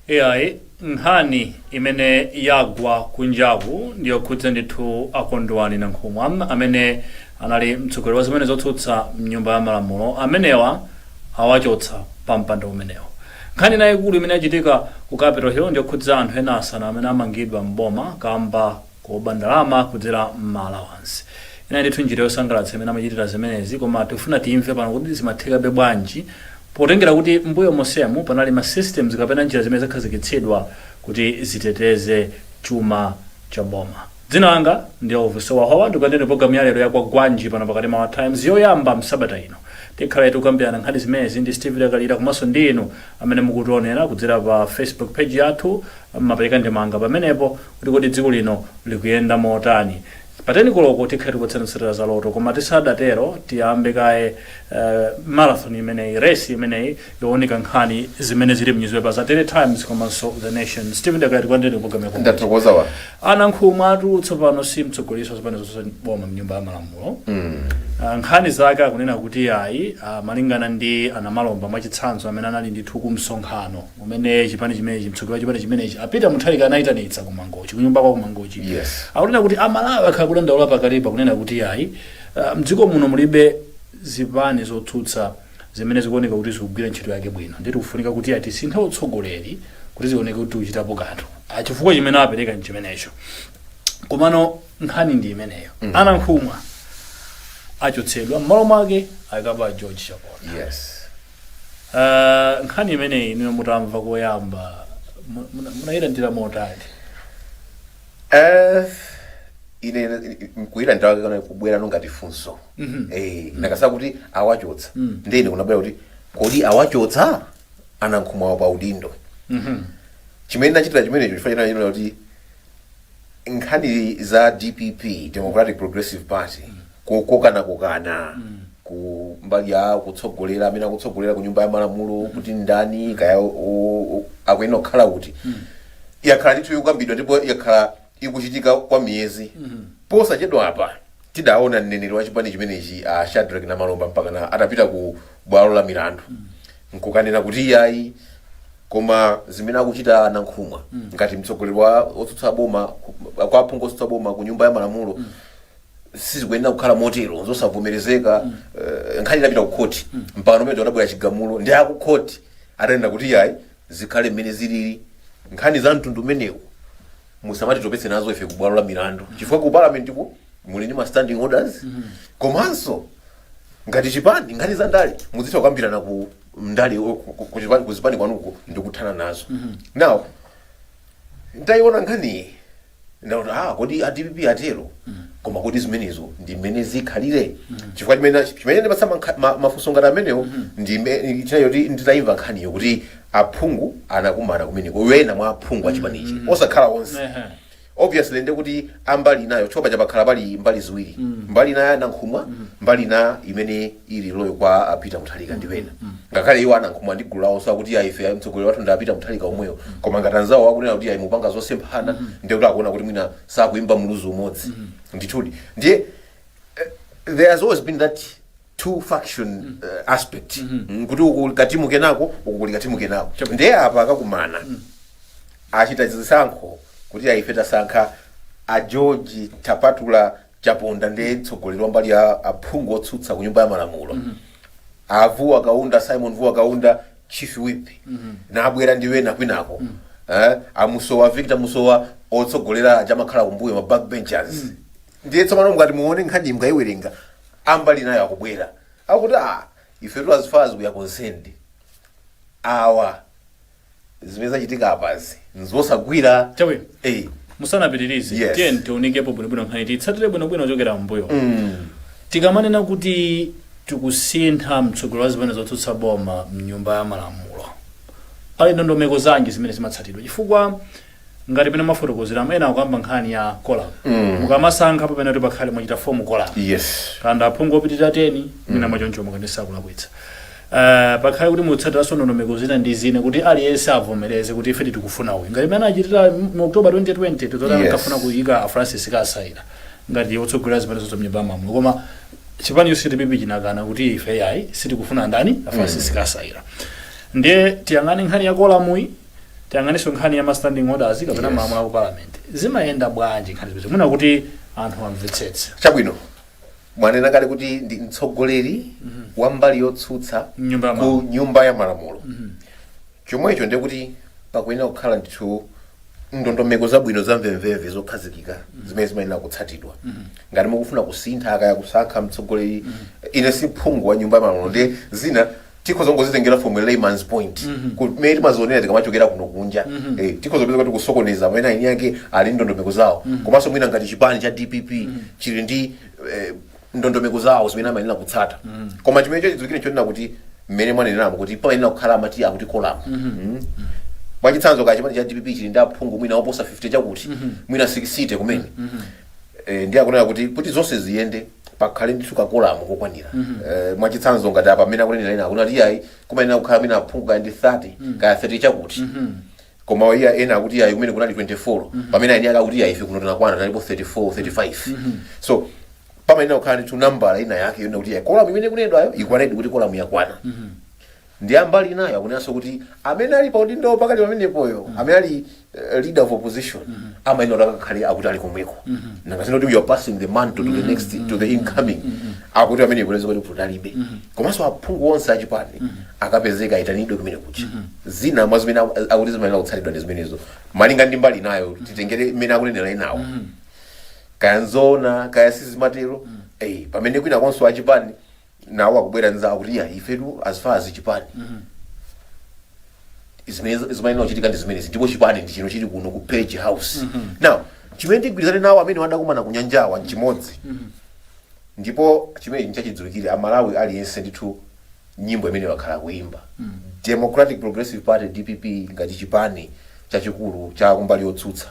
Iyayi, nkhani imene yagwa kunjaku ndiyokhudza ndithu a Kondwani Nankhumwa, amene anali mtsogoleri wa zipani zotsutsa mnyumba ya malamulo. Amenewa awachotsa pa mpando umenewo. Nkhani ina ikulu imene yachitika ku Capitol Hill ndiyokhudza anthu ena asanu amene amangidwa mboma kamba koba ndalama kudzera m'ma allowance. Ina ndithu njira yosangalatsa imene amachitira zimenezi, koma tifuna timve pano kuti zimathekabe bwanji, potengera kuti mbuyo mosemu panali ma systems kapena njira zimene zakhazikitsidwa kuti ziteteze chuma cha boma. Dzina langa ndi Elvis Wahowa. Ndikulandireni programu ya lero ya Kwagwanji pano pakati ma Times, yoyamba msabata ino. Tikhala tikukambirana nkhani zimenezi ndi Steve Dakalira, komanso ndi inu amene mukutionera kudzera pa Facebook page yathu. Mapereka ndemanga pamenepo kuti kodi dziko lino likuyenda motani? Pa 10 koloko tikhale tikupatsani zotsatira za loto, koma tisadatero tiyambe kaye marathon imeneyi, race imeneyi yooneka nkhani zimene zili mnewspaper za Daily Times komanso The Nation. Stephen Dakalira, tikulandireni program yako. Ndathokoza wa. A Nankhumwa atu tsopano si mtsogoleri wa zipani zotsutsa boma mnyumba ya malamulo. Nkhani zake akunena kuti ayi, malingana ndi a Namalomba mwachitsanzo, amene anali ndithu ku msonkhano umene chipani chimenechi, mtsogoleri wa chipani chimenechi a Peter Mutharika anayitanitsa ku Mangochi, kunyumba kwa ku Mangochi, akunena kuti Amalawi akhala kudandaula pakatipa kunena kuti ayi, mdziko muno mulibe zipani zotsutsa zimene zikuoneka kuti zikugwira ntchito yake bwino, nditi kufunika kuti ayi, tisinthe utsogoleri kuti zioneke kuti tikuchitapo kanthu. Chifukwa chimene apereka nchimenecho. Komano nkhani ndi imeneyo, a Nankhumwa achotsedwa, m'malo mwake ayikapo George Chaponda. Nkhani imeneyi inu mutamva koyamba munayilandira motani? Ine kuyilandira kwake kana kubwera ngati funso. Nakasa kuti awachotsa, ndiye ine kunabwera kuti kodi awachotsa a Nankhumwa pa udindo? Chimene nachitira chimenecho chifukwa chinachitira kuti nkhani za DPP, Democratic Progressive Party, kukokana kokana ku mbali ya kutsogolera, amene akutsogolera ku Nyumba ya Malamulo kuti ndani, kaya akuyenera kukhala kuti, yakhala ndithu ikukambidwa ndipo yakhala ikuchitika kwa miyezi. Posachedwa apa tidaona mneneri wa chipani chimenechi, a Shadrack Namalomba, mpaka na atapita ku bwalo la milandu nkukanena kuti iyayi, koma zimene akuchita Nankhumwa ngati mtsogoleri wa otsutsa boma kwa aphungu otsutsa boma ku Nyumba ya Malamulo sizikuyenera kukhala motero, zosavomerezeka. Nkhani inapita ku khoti mpaka nomwe adabwera chigamulo ndi aku khoti atanena kuti iyayi, zikhale mmene zilili. Nkhani za mtundu umenewu musamatitopetse nazo ife ku bwalo la milandu, chifukwa ku parliament ku muli ndi ma standing orders, komanso ngati chipani nkhani za ndale muzitha kukambirana ku ndale ku zipani kwanuko ndikuthana nazo. Now ndayiona nkhaniyi, ndakuti, "Ah, kodi a DPP atero? Koma kodi zimenezo ndi mmene zikhalire?" Chifukwa chimene ndipatsa mafunso ngati amenewo ndi chinachoti nditayimva nkhaniyo kuti aphungu anakumana kumeneko, wena mwa aphungu achipanichi, osakhala onse. Obviously ndi kuti ambali inayo chopa chapakhala pali mbali ziwiri, mbali ina ya Nankhumwa, mbali ina imene ili loyal kwa a Peter Mutharika ndi wena. Ngakhale iwo a Nankhumwa ndi gulu lawo sakuti ayi, ife mtsogoleri wathu ndi a Peter Mutharika omweyo, koma ngati anzawo akunena kuti ayi, mupanga zosemphana, ndiye kuti akuona kuti mwina sakuyimba muluzi umodzi ndithudi. Ndiye there has always been that two faction aspect, kuti uku katimu kenako, uku kuli katimu kenako. Ndiye apa akakumana, achita zisankho kuti ife tasankha a George Tapatula Chaponda ndiye mtsogoleri wa mbali ya aphungu otsutsa ku Nyumba ya Malamulo, a Vuwa Kaunda, Simon Vuwa Kaunda, chief whip, nabwera ndi wena kwinako, amusowa Victor Musowa, otsogolera achamakhala kumbuyo, ma backbenchers. Ndiye tsopano mukati muone nkhani, mukayiwerenga, ambali nayo akubwera akuti, "Ah, ifetu as far as we are concerned, awa zimene zachitika apazi nzosagwira." Chabwino. Musanapitirize, tiye tiunikepo bwinobwino nkhani, titsatire bwinobwino kuchokera mbuyo. Tikamanena kuti tikusintha mtsogoleri wa zipani zotsutsa boma mnyumba ya malamulo, pali ndondomeko zanji zimene zimatsatidwa? Chifukwa ngati pene mafotokozeramo, ena akuyamba nkhani ya quorum. Mukamasankha pamene kuti pakhale mwachita form quorum, kanda aphungu opitirira 10 mwina mwachoncho, mukandisakulakwitsa, pakhale kuti mutsatiranso ndondomeko zina ndi zina kuti aliyense avomereze kuti ife tikufuna uyu, ngati mmene achitira mu October 2020 tizoti ankafuna kuyika a Francis Kasaila ngati otsogolera zipani zonse mnyumba ya malamulo, koma chipani chonse DPP chinakana kuti ife yayi, sitikufuna ndani, a Francis Kasaila. Ndiye tiyang'ane nkhani ya quorum yi. Tiyang'anenso nkhani ya ma standing orders kapena malamulo aku parliament. Zimayenda bwanji nkhani zimene muna kuti anthu amvetsetse? Chabwino, mwanena kale kuti ndi mtsogoleri wa mbali yotsutsa Mnyumba ya ku malamulo. Nyumba ya Malamulo. Chomwecho ndiye kuti pakuyenera kukhala ndithu ndondomeko zabwino zamvemvemve zokhazikika zimene zimayenera kutsatidwa ngati mukufuna kusintha kaya kusankha mtsogoleri. Ine si phungu wa Nyumba ya Malamulo, ndiye zina tikhoza kungozitengera from a layman's point kumene timazionera tikamachokera kuno kunja. Tikhoza kupeza kuti kusokoneza amene aini ake ali ndondomeko zawo, komanso mwina ngati chipani cha DPP chili ndi ndondomeko zawo zimene amayenera kutsata. Koma chimene chachidziwikire chonena kuti mmene mwaneneramo kuti pamayenera kukhala amati akuti quorum. Mwachitsanzo, ka chipani cha DPP chili ndi aphungu mwina oposa 50 chakuti, mwina 60 kumene. Ndiye akunena kuti zonse ziyende pakhale ndithu ka quorum kokwanira. Mwachitsanzo, ngati apa amene akunenera ena akunena kuti iyayi, kumayenera kukhala mwina aphungu kaya ndi 30 kaya 30 chakuti, koma iya, ena akuti iyayi, kumene kunali 24, pamene aini ake akuti iyayi, ife kuno tinakwana, tinalipo 34, 35. So pamayenera kukhala ndithu nambala ina yake yonena kuti iyayi, quorum imene kunenedwayo ikwanedi kuti quorum yakwana. Ndi ambali inayo akunenanso kuti amene ali pa udindo pakati pamenepoyo, amene ali leader of opposition, amayenera kuti akakhale akuti ali komweko. Nanga sino kuti you are passing the mantle to the next, to the incoming. Akuti amene kunenza kuti kutalibe, komanso aphungu onse achipani akapezeka ayitanidwe kumene kucha. Zina mwa zimene akuti zimayenera kutsatidwa ndi zimenezo, malinga ndi mbali inayo. Titengere mmene akunenera inawo, kaya nzoona kaya sizimatero. Pamene kwina konso achipani nawo akubwera nzawo kuti ya, ifetu as far as chipani, zimene zimayenera kuchitika ndi zimenezi, ndipo chipani ndi chino chili kuno ku Page House. Now, chimene tigwirizane nawo amene wadakumana ku nyanjawa nchimodzi, ndipo chimene nchachidziwikire Amalawi aliyense ndithu, nyimbo imene wakhala kuimba Democratic Progressive Party, DPP, ngati chipani chachikulu cha kumbali yotsutsa,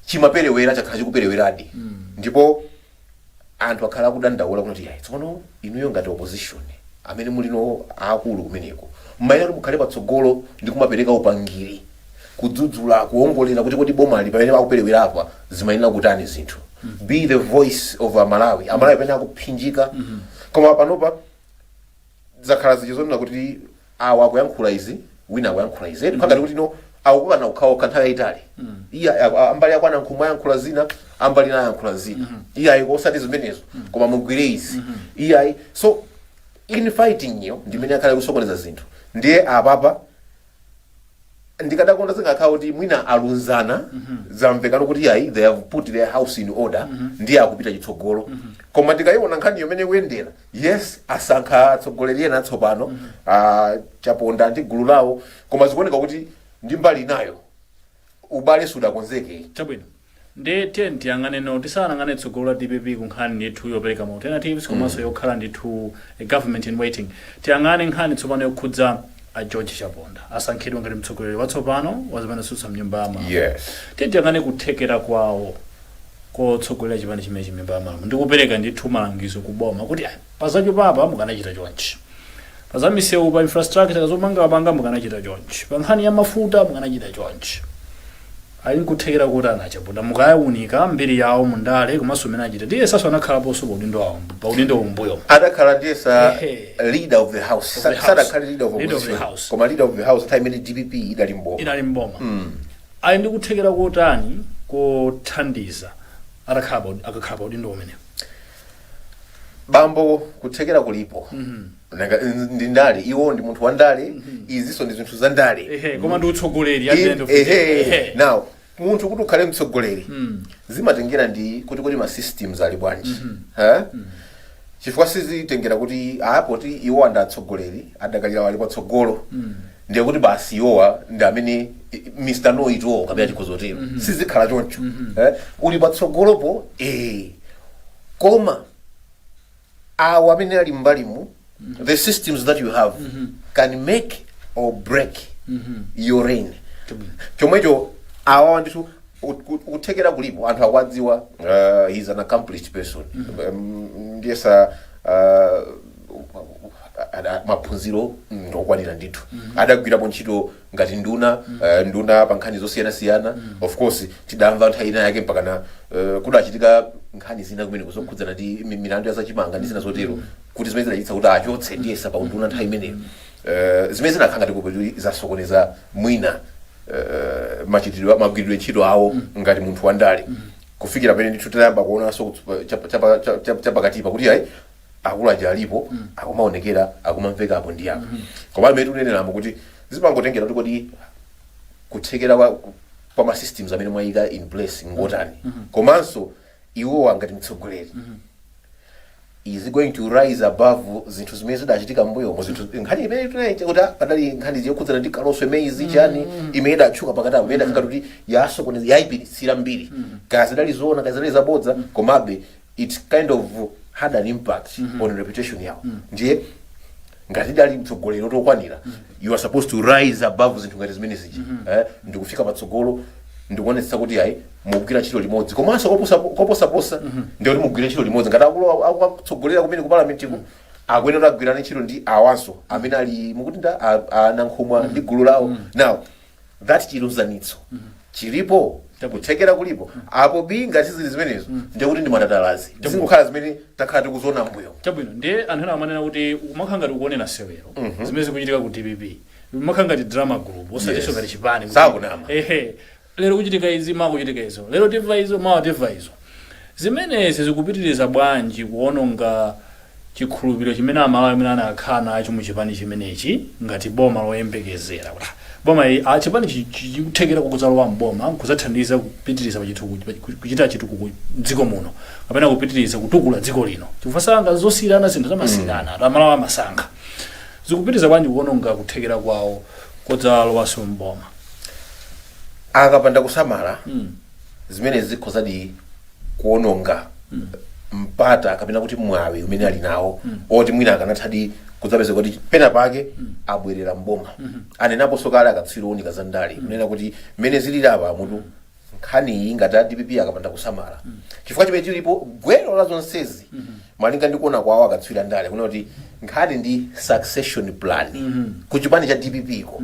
chimaperewera, chakhala chikupereweradi. Ndipo anthu akhala akudandaula kuti yayi, tsopano inuyo ngati opposition amene mulino akulu kumeneko, mmayenera kuti mukhale patsogolo ndi kumapereka upangiri, kudzudzula, kuongolera kuti kodi bomali pamene akuperewera apa zimayenera kutani zinthu, be the voice of Amalawi, Amalawi pamene akuphinjika. Koma panopa zakhala zija zonena kuti awa akuyankhula izi, wina akuyankhula izi, eti ngati kuti no akukana okhaokha nthawi yayitali. Iya, ambali akwana nkhumwe ayankhula zina, ambali naye ayankhula zina. Iyayi, osati zimenezo, koma mugwire izi. Iyayi, so infighting iyo ndimene akhale kusokoneza zinthu. Ndiye apapa ndikadakonda zingakhala kuti mwina alunzana, zamvekano kuti yayi, they have put their house in order, ndiye akupita chitsogolo. Koma ndikayiona nkhani yomene ikuyendera, yes, asankha atsogoleri ena atsopano, Chaponda ndi gulu lawo, koma zikuoneka kuti ndi mbali inayo ubale sudakonzeke. Chabwino, ndi tiye tiyang'ane no, tisanang'ane tsogolo la DPP ku nkhani ndithu yopereka ma alternatives komanso yokhala ndithu a government in waiting, tiyang'ane nkhani tsopano yokhudza a George Chaponda. Asankhidwa ngati mtsogoleri watsopano wa zimene zotsutsa mnyumba ya malamulo. Tiye tiyang'ane kuthekera kwawo kotsogolera chipani chimenechi mnyumba ya malamulo ndi kupereka ndithu malangizo ku boma kuti "Ah, pazachuma mukanachita chonchi, pa za misewu, pa infrastructure zomangamanga mukanachita chonchi, pa nkhani ya mafuta mukanachita chonchi." Ali nkuthekera kuti ana Chaponda, mukayawunika mbiri yawo mundale komanso mmene achita, ndiye saso anakhalaponso pa udindo wawo, pa udindo umbuyo. Adakhala ndiyesa leader of the house. Of the house. Sadakhale leader of Leader of the opposition, house. koma leader of the house nthawi imene DPP idali mboma. Inali mboma. Ali ndi kuthekera kotani kothandiza akakhala pa udindo umenewo? Bambo, kuthekera kulipo. Nanga ndi ndale, iwo ndi munthu wa ndale, izinso ndi zinthu za ndale. Ehe, koma ndi utsogoleri at the end of the day. Now, munthu kuti ukhale mtsogoleri zimatengera ndi kuti ma systems ali bwanji. Ha? Chifukwa sizitengera kuti apo ti iwo andi atsogoleri adakalira ali patsogolo, ndiye kuti basi iwowa ndi amene Mr Know It All kapena chikhozotero. Sizikhala choncho. Uli patsogolopo, koma awo amene ali mbalimu, the systems that you have can make or break your reign. Chomwecho awawa ndithu kuthekera kulipo, anthu akwadziwa. He's an accomplished person. Ndiyesa maphunziro ndokwanira ndithu, adagwirapo ntchito ngati nduna, nduna pa nkhani zosiyanasiyana. Of course, tidamva nthawi ina yake mpakana kudachitika nkhani zina kumene kuzokhudzana ndi milandu ya zachimanga ndi zina zotero, kuti zimene zidachititsa kuti achotse ndiyesa pa unduna nthawi imeneyo, zimene zinakhala ngati kuti zasokoneza mwina. Machitidwe, magwiridwe ntchito awo ngati munthu wandale, kufikira pamene ndithu tayamba kuonanso chapakatipa kuti ayi, akulu aja alipo, akumaonekera, akumamveka apo ndi apo. Koma amene tikuneneramo kuti zimangotengera kuti kodi kuthekera kwa ma systems amene mwayika in place ngotani, komanso iwowa ngati mtsogoleri, is he going to rise above zinthu zimene zidachitika mbuyomo? Zinthu, nkhani imene tinayicha kuti padali nkhani zokhudzana ndi Kaloswe maize chani, imene idatchuka pakati apo, imene idafika kuti yasokoneza, yayipiritsira mbiri, kaya zidali zoona, kaya zidali zabodza, komabe it kind of had an impact on reputation yawo. Ndiye ngati idali mtsogoleri otokwanira, you are supposed to rise above zinthu ngati zimene zija, ndikufika patsogolo, ndikuonetsetsa kuti ayi, mukugwira ntchito limodzi, komanso koposaposa ndikuti mugwire ntchito limodzi ngati akulu akutsogolera kumene ku parliament ku, akuyenera kuti agwirane ntchito ndi awanso amene ali mukuti nda anankhumwa ndi gulu lawo. Now that chiluzanitso chilipo, kuthekera kulipo apo bi ngati zili zimenezo, ndikuti ndi matatalazi zingokhala zimene takhala tikuziona mbuyo. Chabwino, ndiye anthu ena amanena kuti umakhala ngati ukuonera sewero zimene zikuchitika ku DPP, umakhala ngati drama group, osatinso ngati chipani Sakunama. Ehe, lero kuchitika izi, mawa kuchitika izo, lero timva izo, mawa timva izo. Zimenezi zikupitiriza bwanji kuononga chikhulupiriro chimene Amalawi amene anakhala nacho mu chipani chimenechi ngati boma loyembekezera, kuti boma ili, chipani chikuthekera kudzalowa mboma kuzathandiza kupitiriza kuchita chitukuko mdziko muno kapena kupitiriza kutukula dziko lino, chifukwa sanga zosiyana, zinthu zamasiyana, Amalawi amasankha. Zikupitiriza bwanji kuononga kuthekera kwawo kodzalowanso mboma? Akapanda kusamala, zimene zikhozadi kuononga mpata kapena kuti mwawi umene ali nawo oti mwina akanathadi kudzapeza kuti pena pake abwerera mboma. Anenaponso kale akatswiri owunika za ndale kunena kuti mmene zilili apa mutu nkhani iyi, ngati a DPP akapanda kusamala, chifukwa chimene chilipo gwero la zonsezi, malinga ndi kuona kwawo akatswiri andale, kunena kuti nkhani ndi succession plan ku chipani cha DPP ko,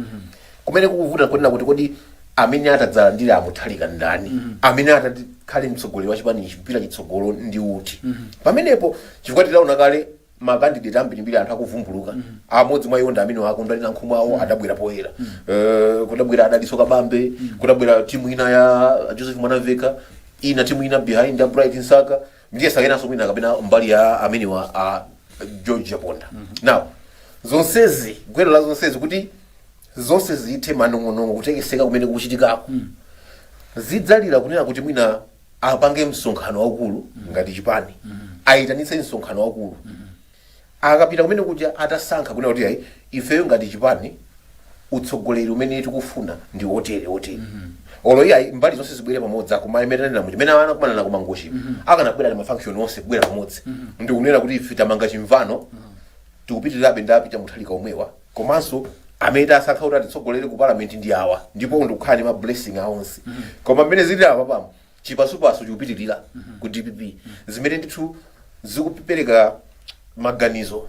kumene kukuvuta kunena kuti kodi amene atadzalandire amuthalika ndani, amene atakhale mtsogoleri wa chipani ichi kupita chitsogolo ndi uti pamenepo, chifukwa tidaona kale ma candidate ambirimbiri, anthu akuvumbuluka. Amodzi mwa iwo ndi amene akondwani nankhumwa awo adabwera poyera. Kudabwera adaliso Kabambe, kudabwera timu ina ya Joseph Mwanamveka, ina timu ina behind ya Bright Msaka, ndiye sakenanso mwina kapena mbali ya amenewa a George Chaponda. Now zonsezi, gwero la zonsezi kuti zonse zithe manong'onong'o, kutekeseka kumene kukuchitikako, zidzalira kunena kuti mwina apange msonkhano waukulu ngati chipani, ayitanitse msonkhano waukulu. Akapita kumene kuja, atasankha kunena kuti ayi, ifeyo ngati chipani utsogoleri umene tikufuna ndi otere otere, olo iyayi mbali zonse zibwere pamodzi, akumayemeranira muti mene anakumana na kumangochi, akanabwera ndi ma function onse kubwera pamodzi ndikunena kuti ife tamanga chimvano, tikupitirirabe ndi apita Muthalika omwewa, komanso amene tasankha kuti atitsogolere ku parliament ndi awa, ndipo ndikukhala ndi ma blessing aonse. Koma mmene zili apa pamo, chipasupasu chikupitirira ku DPP, zimene ndithu zikupereka maganizo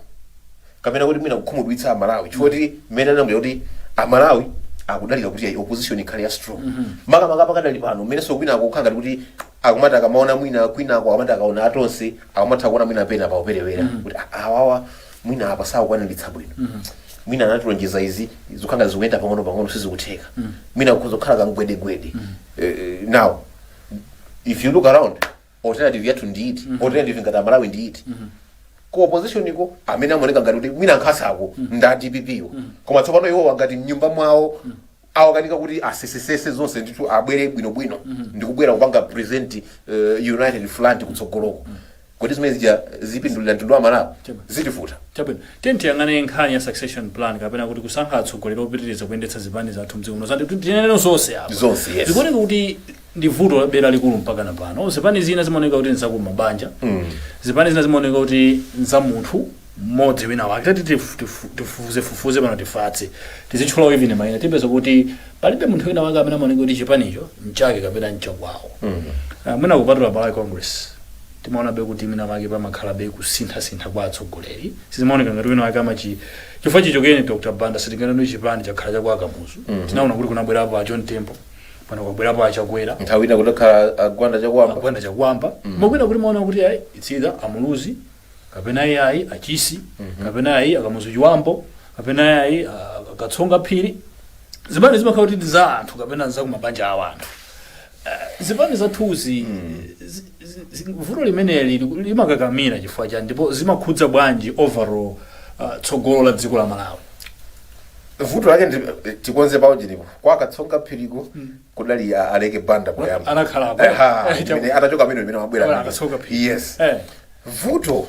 kapena kuti mwina kukhumudwitsa Amalawi, chifukwa kuti mmene anambira kuti Amalawi akudalira kuti ayi, opposition ikhale ya strong, makamaka pakadali pano mmenenso kwina akukhala ngati kuti akumati akamaona mwina kwinako, akamati akaona atonse, akamatha kuona mwina pena pauperewera kuti awawa mwina apa sakukwaniritsa bwino, mwina anatilonjeza izi, zikukhala ngati zikuyenda pang'ono pang'ono, sizikutheka, mwina kukhala kangwedegwede. Now if you look around, alternative yathu ndi iti? Alternative ngati Amalawi ndi iti? Ku opposition iko amene amaoneka ngati kuti mwina nkhasako nda DPP yo, koma tsopano iwo ngati mnyumba mwawo awakanika kuti asesesese zonse ndithu, abwere bwinobwino ndikubwera kupanga present united front kutsogoloko, kodi zimene zija zipindulira mtundu wa Malawi? Zitivuta. Chabwino, tiye tiyang'ane nkhani ya succession plan kapena kuti kusankha atsogoleri opitiriza kuyendetsa zipani zathu mdziko muno. Zandi tinene zonse apa. Zonse, yes. Zikuoneka kuti ndi vuto bera likulu mpaka na pano. Zipani zina zimaoneka kuti nzakumabanja, zipani zina zimaoneka kuti nza munthu mmodzi wina wake. Tati tifufuze fufuze pano, tifatse, tizitchula even mayina, tipeza kuti palibe munthu wina wake amene amaoneka kuti chipanicho nchake kapena nchakwawo. Mwina kupatula Malawi Congress, timaonabe kuti mwina wake pamakhalabe kusinthasintha kwa atsogoleri, sizimaoneka ngati wina wake amachi, chifukwa chichokeni Dr Banda sitinganene chipani chakhala chakwa Kamuzu. Tinaona kuti kunabwerapo a John Tembo, pano kwabwerapo achakwera. Nthawi ina kutakhala agwanda Chakwamba. Agwanda Chakwamba. Makwina kuti maona kuti ayi, it's either amuluzi kapena ayi achisi kapena ayi akamuzu Chiwambo kapena ayi akatsonga phiri. Zipani zimakhala kuti ndi za anthu kapena za kumabanja awo anthu. Zipani zathuzi vuto limeneli limakakamira chifukwa chani, ndipo zimakhudza bwanji overall tsogolo la dziko la Malawi? Vuto lake ndi tikonze pawo chilipo kwa Katsonga Phiriko kudali Aleke Banda poyamba. Anakhalapo. Eha, imene atachoka amene imene mabwera Abwera amene. Akatsonga Phiri. Yes. Vuto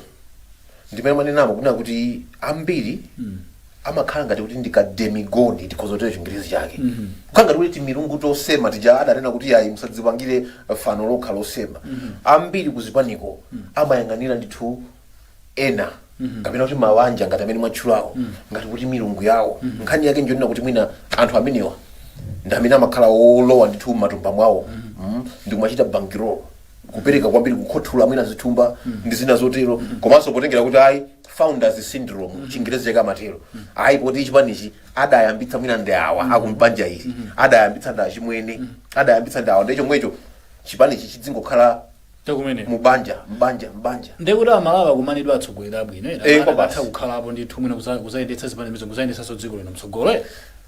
ndimene mwanenamo kunena kuti ambiri amakhala ngati kuti ndi ka demigod, tikhozotero Chingerezi chake, kukhala ngati kuti timilungu tosema tija adanena kuti ayi, musadzipangire fano lokha losema. Ambiri kuzipaniko amayang'anira ndithu ena kapena kuti mawanja ngati amene mwatchulawo ngati kuti milungu yawo. Nkhani yake njonena kuti mwina anthu amenewa ndi amene amakhala olowa ndithu m'matumba mwawo ndi kumachita bankroll, kupereka kwambiri, kukhuthula mwina zithumba ndi zina zotero, komanso potengera kuti ayi, founders syndrome, Chingerezi chake amatero, ayi, poti chipanichi adayambitsa mwina ndi awa akumbanja ili, adayambitsa ndi achimwene, adayambitsa ndi awa, ndi chomwecho chipanichi chidzingokhala Chakumene mubanja, mbanja, mbanja. Ndekuti Amalawi akumanidwa atsogoleri abwino Kwa basi. atha kukhalapo ndithu mwina kuzayendetsa zipani zimenezo, kuzayendetsanso dziko lino mtsogolo.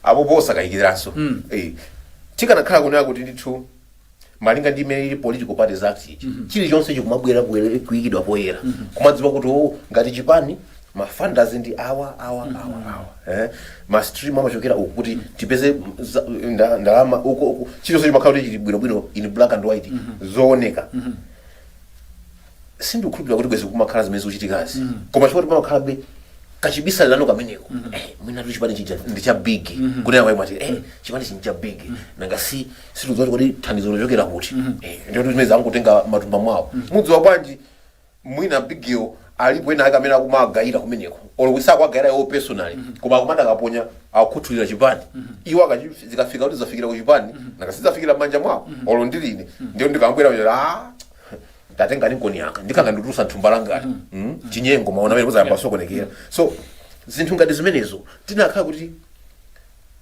Apo posakayikiranso. Tikanakhala kunena kuti ndithu malinga ndi imene ili Political Parties Act iji, chilichonse chikumabwera kuyikidwa poyera, kumadziwa kuti o ngati chipani ma funders ndi awa, awa, awa, awa, ma stream amachokera uku kuti tipeze ndalama uko uku, chilichonse chimakhala kuti chili bwinobwino in black and white, zooneka, sindikukhulupirira kuti bwezi kumakhala zimene zikuchitikazi. Koma chifukwa timakhalabe kachibisalirano kameneko, mwina tu chipani chija ndi cha big, kunena kwa mwati chipani chija cha big, nanga si situdziwa kuti thandizo lochokera kuti, ndio zimene zangotenga matumba mwawo. Mudziwa bwanji mwina big-yo alipo ena ake amene akumagayira kumeneko, olo kusakwagayira iwo personally, koma akumada akaponya akukhuthulira chipani, iwo zikafika kuti zafikira ku chipani, nanga sizafikira m'manja mwawo. Olo ndiline ndiyo ndikambwera kuti ah, ndatenga nkoni yanga, ndikanga nditulusa thumba langati chinyengo, maona amene kuzayamba sokonekera. So zinthu ngati zimenezo tinakhala kuti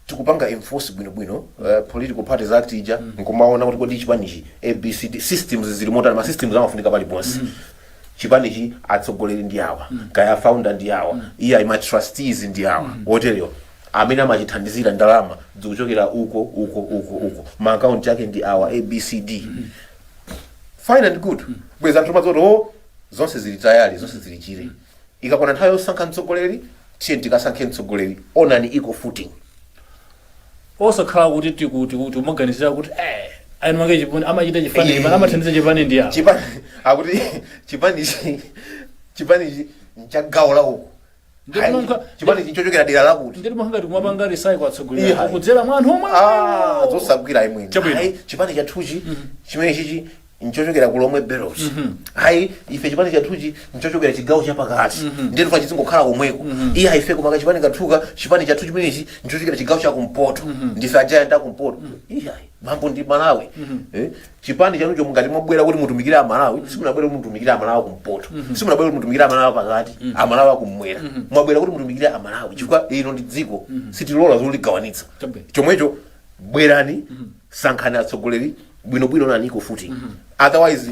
tikupanga enforce bwinobwino Political Parties Act ija, nkumaona kuti kodi chipanichi ABCD systems zili motani. Ma systems amafunika paliponse. Chipanichi atsogoleri ndi awa, kaya founder ndi awa, iye ma trustees ndi awa, woterewa amene amachithandizira, ndalama zikuchokera uko, uko, uko, uko, ma account ake ndi awa, ABCD, fine and good. Bweza anthu amadzoti o zonse zili tayali, zonse zili chire. Ikakwana nthawi yosankha mtsogoleri, tiye tikasankhe mtsogoleri onani equal footing. Osakhala kuti tikumaganizira kuti ayi, make chipani amachita chifani, chipani amathandiza chipani ndi awa. Chipani akuti chipanichi nchagawo la uku. Ndipo Hayi, chipanichi nchochokera dera lakuti. Nditi mwangati kumapanga recycle atsogoleri Iya. kudzera mwa anthu omwe. Ah, zosagwira imwene. Chabwino. Hayi, chipani chathuchi chimene chichi nchochokera ku Lomwe Belt. Hayi, ife chipani chathuchi nchochokera chigawo chapakati, ndiye tufa chizingokhala komweko. Iye ife kumaka chipani kathuka, chipani chathu chimenechi nchochokera chigawo chakumpoto, ndife a giant akumpoto. Iye mambo ndi Malawi. Chipani chanucho mungati mwabwera kuti mutumikire Amalawi, simunabwera kuti mutumikire Amalawi kumpoto, simunabwera kuti mutumikire Amalawi pakati, Amalawi akumwera. Mwabwera kuti mutumikire Amalawi chifukwa ino ndi dziko, sitilola zoligawanitsa. Chabwino. Chomwecho bwerani, sankhani atsogoleri bwinobwino nani equal footing. Otherwise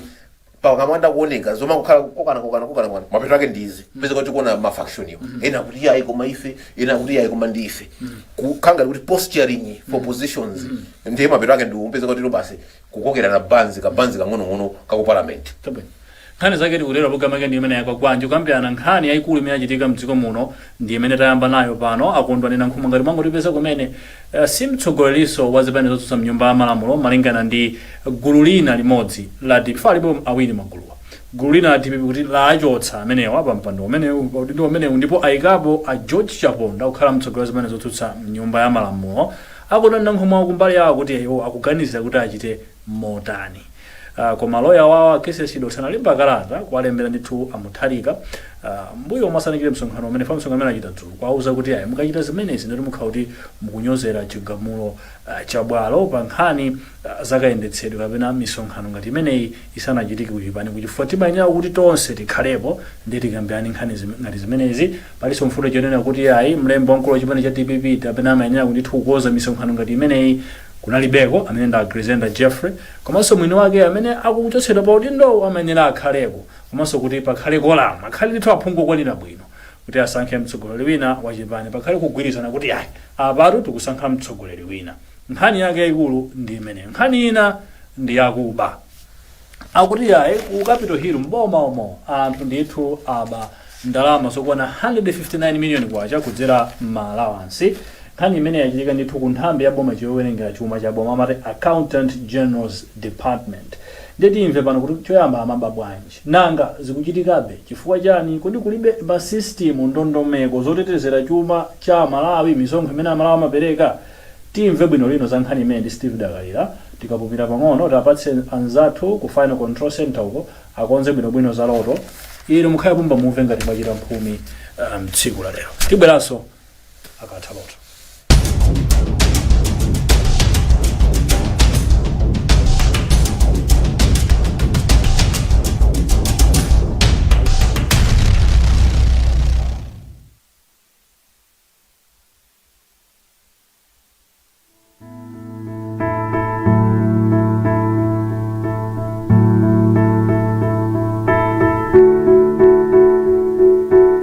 pakamanda kuoneka zoma kukhala kokana, kokana, kokana, kokana, mapeto ake ndizi peza kuti kuona ma faction iwo, ena kuti yayi koma ife, ena kuti yayi koma ndi ife, kukhanga kuti posturing for positions. Ndiye mapeto ake ndi umpeza kuti basi kukokerana banzi, kabanzi kang'onong'ono kaku parliament. Chabwino. Nkhani zake tikutero pogamake ndi imene yakagwanji kukambirana nkhani yayikulu imene yachitika mdziko muno ndi imene tayamba nayo pano. Akondwani Nankhumwa, ngati mwangotipeza kumene, si mtsogoleriso wa zipani zotsutsa mnyumba ya malamulo malingana ndi gulu lina limodzi la DPP. Alipo awiri maguluwa. Gulu lina la DPP kuti laachotsa amenewa pa mpando umenewu, pa udindo umenewu, ndipo ayikapo a George Chaponda kukhala mtsogoleri wa zipani zotsutsa mnyumba ya malamulo. Akondwani Nankhumwa kumbali yawo kuti iwo akuganizira kuti achite motani. Koma loya wawo Akese Sidotha analemba kalata kuwalembera ndithu a Mutharika mbuyo mwasanachite msonkhano umene fa msonkhano umene achita dzulo, kuwauza kuti ayi, mukachita zimenezi ndoti mukhala kuti mukunyozera chigamulo cha bwalo pa nkhani zakayendetsedwe kapena misonkhano ngati imeneyi isanachitike kuchipani, kuchifukwa timayenera kuti tonse tikhalepo ndi tikambirane nkhani ngati zimenezi. Palinso mfundo chonena kuti ayi, mlembi wamkulu wa chipani cha DPP kapena amayenera ndithu kukonza misonkhano ngati imeneyi kunalibeko, amene ndi Grezelder Jeffrey, komanso mwini wake amene akuchotsedwa pa udindowo amayenera akhaleko, komanso kuti pakhale quorum, akhale ndithu aphungu okwanira bwino. Kuti asankhe mtsogoleri wina wachipani, pakhale kugwirizana kuti ayi, apatu tikusankha mtsogoleri wina. Nkhani yake yayikulu ndi imeneyo. Nkhani ina ndi yakuba. Akuti yayi, ku Capitol Hill mboma umo anthu ndithu aba ndalama zokwana 159 million kwacha kudzera ma allowance. Nkhani imene yachitika ndithu ku nthambi ya boma yowerengera chuma cha boma, amati Accountant General's Department. Ndiye timve pano kuti choyamba amaba bwanji, nanga zikuchitikabe chifukwa chani? Kodi kulibe ma system, ndondomeko zotetezera chuma cha Malawi, misonkho imene Amalawi amapereka? Timve bwino lino za nkhani imene ndi Steve Dakalira. Tikapumira pang'ono, tapatse anzathu ku Final Control Center uko akonze bwinobwino za loto inu. Mukhale pumba, mumve ngati mwachita mphumi tsiku la lero. Tibweranso akatha loto.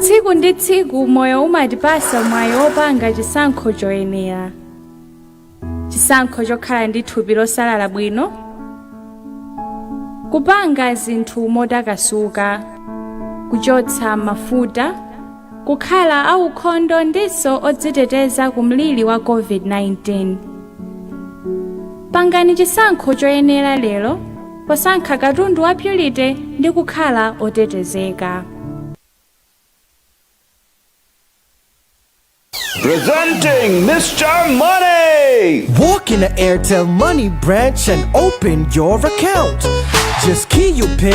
Tsiku ndi tsiku moyo umatipasa mwayi wopanga chisankho choyenera, chisankho chokhala ndi thupi losalala bwino, kupanga zinthu motakasuka, kuchotsa mafuta, kukhala aukhondo ndiso odziteteza ku mliri wa COVID-19. Pangani chisankho choyenera lero posankha katundu wa Purity ndi kukhala otetezeka. Presenting Mr. Money! Walk in the Airtel Money branch and open your account. Just key your PIN.